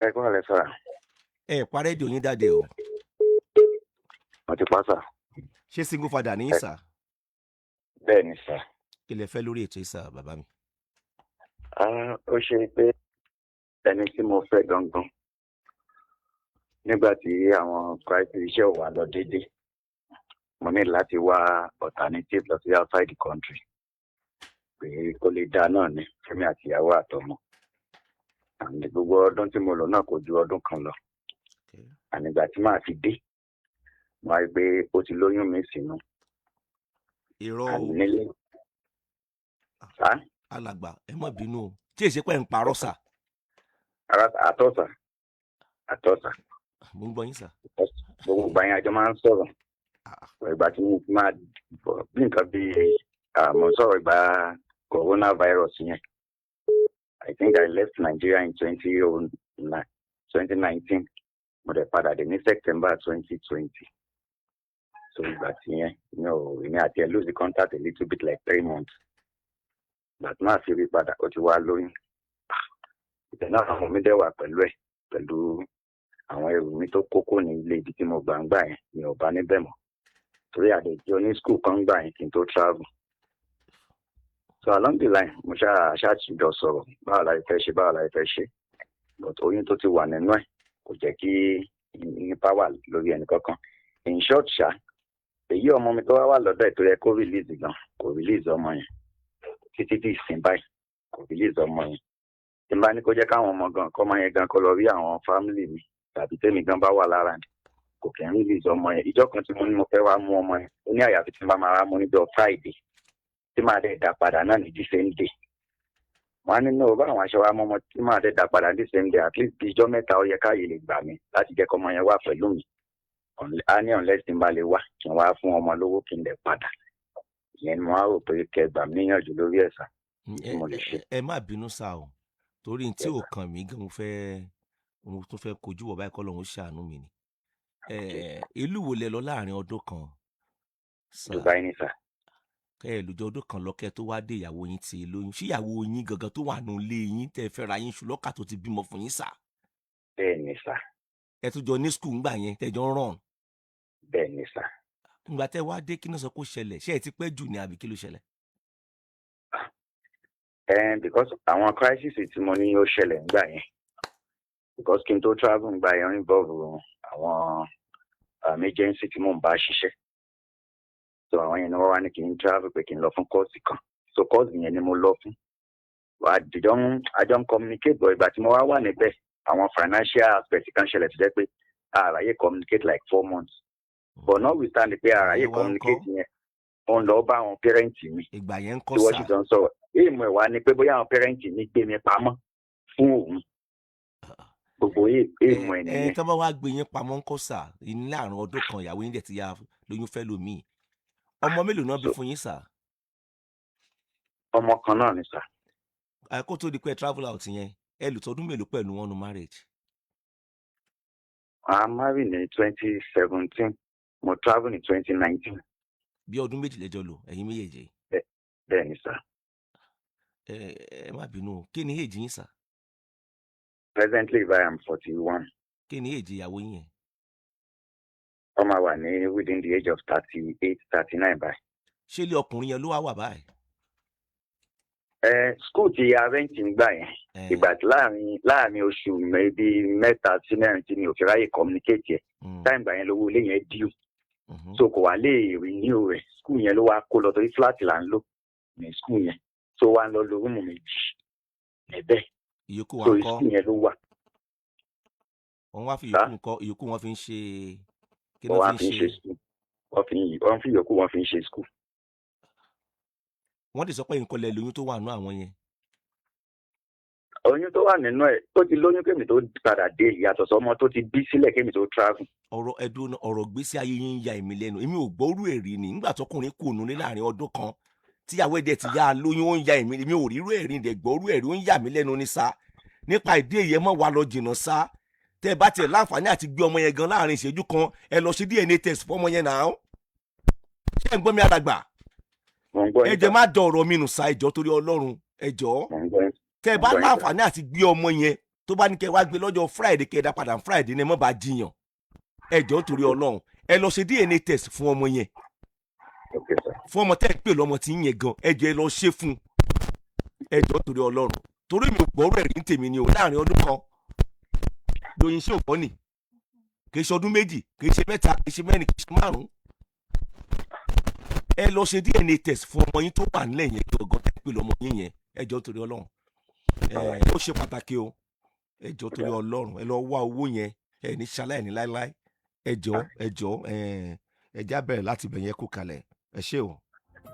Ẹ kúrò lẹ sọ̀rọ̀. Ẹ pa rédíò yín jáde o. Mo ti pa, sir. Ṣé single father ní sir? Bẹ́ẹ̀ ni, sir. Kí lẹ fẹ́ lórí ètò yìí, sir, bàbá mi? Ah, ó ṣe pé ẹni tí mo fẹ́ gangan, nígbà tí àwọn crisis, iṣẹ́ ò wá lọ déédéé, mo ní láti wá alternative lọ sí outside the country, pé kó lè dáa náà ní fẹ́mi àti ìyàwó àtọmọ. And gbogbo ọdún tí mo lò náà kò ju ọdún kan lọ. And ìgbà tí màá fi dé, mo wá rí i pé ó ti lóyún mi sínú. Irọ́ And o. nílé sá. Alàgbà, ẹ má bínú o, tí èsì pẹ́ ń parọ́, sir. Ara àtọ́sà àtọ́sà. Mo ń gbọ́ yín, sir. Gbogbo ìgbà yẹn, àjọ máa ń sọ̀rọ̀. Ah. Ìgbà tí mo máa bí nǹkan bí mo ń sọ̀rọ̀ ìgbà coronavirus yẹn, I think I left Nigeria in 2009, 2019. Mo dẹ̀ padà dé ní September 2020. So ìgbà tí yẹn mi ò, èmi àti ẹ̀ lose the contact a little bit, like 3 months. Ìgbà tí màá fi rí padà, ó ti wá lóyún. Ìtẹ̀ náà, àwọn mi dẹ̀ wà pẹ̀lú ẹ̀, pẹ̀lú àwọn ẹrù mi tó kókó ní ilé ibi tí mo gbà ń gbà yẹn, mi ò bá níbẹ̀ mọ́, torí àdèjọ ní school kan gbà yẹn kí n tó travel. So along the line, mo ṣáà ṣáà ti jọ sọ̀rọ̀, báwo la fẹ́ ṣe, báwo la fẹ́ ṣe, but oyún tó ti wà nínú ẹ̀ kò jẹ́ kí ní power lórí ẹnì kankan. In short ṣá, èyí ọmọ mi tó wá wà lọ́dọ̀ ẹ̀ tó yẹ kó release gan, kò release ọmọ yẹn títí tí ìsìn báyìí. Kò release ọmọ yẹn. Tí n bá ní kó jẹ́ káwọn ọmọ gan, kọ́mọ yẹn gan kó lọ rí àwọn family mi, tàbí tèmi gan bá wà lára ni, kò kí ń release ọmọ yẹn. Ìjọ kan tí mo ní mo fẹ́ wá mú ọmọ yẹn, ó ní àyàfi tí n bá máa wá mú níjọ́ Friday, tí màá dẹ̀ dá padà náà ní the same day. Wọ́n á ní no, báwọn aṣọ wa mọ́mọ́ tí màá dẹ̀ dá padà ní the same day, at least bí ijọ́ 3 ó yẹ káyè lè gbà mí láti jẹ́ kọ́mọ yẹn wà pẹ̀lú mi. Á ní unless tí n bá lè wá, kí n wá fún ọmọ lówó, kí n dẹ̀ padà. Ìyẹn ni mo á rò pé kẹ́ gbà mí níyànjú lórí ẹ̀, sir, tí mo lè ṣe. Ẹ má bínú, sir o, torí tí ò kàn mí gan, mo fẹ́, mo tún fẹ́ kojú wọ̀ báyìí, kọ́ lóun ó ṣàánú mi ni. Ìlú wo lẹ lọ láàrin ọdún kan, sir? Dubai ni, sir. Kẹ́ ẹ lójó ọdún kan lọ́kẹ́ tó wá dé, ìyàwó yín ti lóyún. Ṣé ìyàwó yín gangan tó wà nù ilé yín tẹ́ ẹ fẹ́ ra yín ṣùlọ́kà tó ti bímọ fún yín, sir? Bẹ́ẹ̀ ni, sir. Ẹ tún jọ ní school ńgbà yẹn tẹ́ jọ ń ràn? Bẹ́ẹ̀ ni, sir. Ńgbà tẹ́ wá dé, kí ló sọ kó ṣẹlẹ̀? Ṣé ẹ ti pẹ́ jù ní àbí kí ló ṣẹlẹ̀? Because àwọn crisis tí mo ní ó ṣẹlẹ̀ ńgbà yẹn, because kí n tó travel ńgbà yẹn, involve àwọn agency tí mò ń bá ṣiṣẹ́. So àwọn yẹn ni wọ́n wá ní kí n travel, pé kí n lọ fún course kan. So course yẹn ni mo lọ fún. Àjọ ń communicate, but ìgbà tí mo wá wà níbẹ̀, àwọn financial aspect kan ṣẹlẹ̀ tó jẹ́ pé àráyè communicate like 4 months. But notwithstanding pé àráyè Ìyẹn wá ń kọ́? communicate yẹn, ó ń lọ bá àwọn parent mi Ìgbà yẹn ń kọ́, tí wọ́n sì sir? jọ ń sọ̀rọ̀. Èèmọ̀ ẹ̀ wá ni pé bóyá àwọn parent mi gbé mi pamọ́ fún òun. Gbogbo èèmọ̀ ẹ̀ Ẹ nìyẹn. Tọ́ bá wá gbé yín pamọ́ ńkọ́, sir? Ní láàrin ọdún kan, ìyàwó yín dẹ̀ ti ya lóyún fẹ́ lómi. Ọmọ mélòó náà bí fún yín, sir? Ọmọ kan náà ni, sir. Ẹ kó tó di pé ẹ travel out yẹn, ẹ lò tọdún mélòó pẹ̀lú wọn nu marriage? I marry ní 2017, mo travel ní 2019. Bí ọdún 2 lẹ́jọ́ lò, ẹ̀yin méjèèjì? Bẹ́ẹ̀ ni, sir. Ẹ ẹ má bínú o, kí ni age yín, sir? Presently I am 41. Kí ni age ìyàwó yín yẹn? Wọ́n máa wà ní within the age of 38, 39 báyìí. Ṣé ilé ọkùnrin yẹn ló wá wà báyìí? Ẹ school tí a rent ń gbà yẹn, ìgbà tí láàrin oṣù maybe 3 sí 4 tí mi ò fi ráyè communicate yẹn, time gbà yẹn lówó ilé yẹn due, so kò wá lè renew rẹ̀. School yẹn ló wá kó lọ, torí flat là ń lò ní school yẹn, so wá ń lọ lo room 2 níbẹ̀. Ìyókù wa So ń kọ́? school yẹn ló wà. Wọ́n wá fi Sir? ìyókù ńkọ́? Ìyókù wọn fi ń ṣe kí Wọ́n náà wá fi fi ń ń ṣe? ṣe school. Wọ́n fi ìyókù wọ́n fi ń ṣe school. Wọ́n lè sọ pé nǹkan lẹ lóyún tó wà nú àwọn yẹn? Oyún tó wà nínú ẹ̀, tó ti lóyún kémi tó padà dé, ìyàtọ̀ sọmọ tó ti bí sílẹ̀ kémi tó travel. Ọ̀rọ̀ ẹdùn, ọ̀rọ̀ gbèsè ayé yín ń ya èmi lẹ́nu. Èmi ò gbọ́rú èrì ni nígbà tọkùnrin kù nù ní láàrin ọdún kan, tíyàwó ẹ̀dẹ̀ ti yá a lóyún. Ó ń ya èmi, èmi ò rírú ẹ̀rí dẹ̀ gbọ́rú ẹ̀rí, ó ń yà mí lẹ́nu ní sá. Nípa ìdí èyí, ẹ mọ̀ wá lọ jìnnà sá. Tẹ́ ẹ bá tiẹ̀ láǹfààní àti gbé ọmọ yẹn gan láàrin ìṣẹ́jú kan, ẹ lọ ṣe DNA test fọ́mọ yẹn náà. Ṣé ẹ ń gbọ́ mi, alàgbà? Mo ń gbọ́ Ẹ yín. jẹ́ má dọ̀ ọ̀rọ̀ mi nù sá. Ẹ jọ̀ọ́, torí Ọlọ́run, ẹ jọ̀ọ́. Mo ń gbọ́ yín. Tẹ́ ẹ bá Mo ń gbọ́ yín, sir. láǹfààní àti gbé ọmọ yẹn. Tó bá ní kẹ́ wá gbé lọ́jọ́ Friday, kẹ́ ẹ dá padà Friday ní, ẹ má bàa jiyàn. Ẹ jọ̀ọ́, torí Ọlọ́run, ẹ lọ ṣe DNA test fún ọmọ yẹn. Okay, sir. Fún ọmọ tẹ́ ẹ pè lọ́mọ tí ń yẹn gan, ẹ jọ̀ọ́, ẹ lọ ṣe fún un. Ẹ jọ̀ọ́, torí Ọlọ́run, torí mi ò gbọ́rọ̀ ẹ̀rí ń tèmi ni o. Láàrin ọdún kan, lóyin ṣé ò gbọ́ nì, kì í ṣe ọdún 2, kì í ṣe 3, kì í ṣe 4, kì í ṣe 5. Ẹ lọ ṣe DNA test fún ọmọ yín tó wà nílẹ̀ yẹn gangan tẹ́ ẹ pè lọ́mọ yín yẹn. Ẹ jọ̀ọ́, torí Ọlọ́run, ẹ ó ṣe pàtàkì o. Ẹ jọ̀ọ́, torí Ọlọ́run, ẹ lọ wá owó yẹn. Ẹ ní ṣaláì ní láéláé. Ẹ jọ̀ọ́, ẹ jọ̀ọ́, ẹ já bẹ̀rẹ̀ láti bẹ̀ yẹn kú kalẹ̀. Ẹ ṣé o.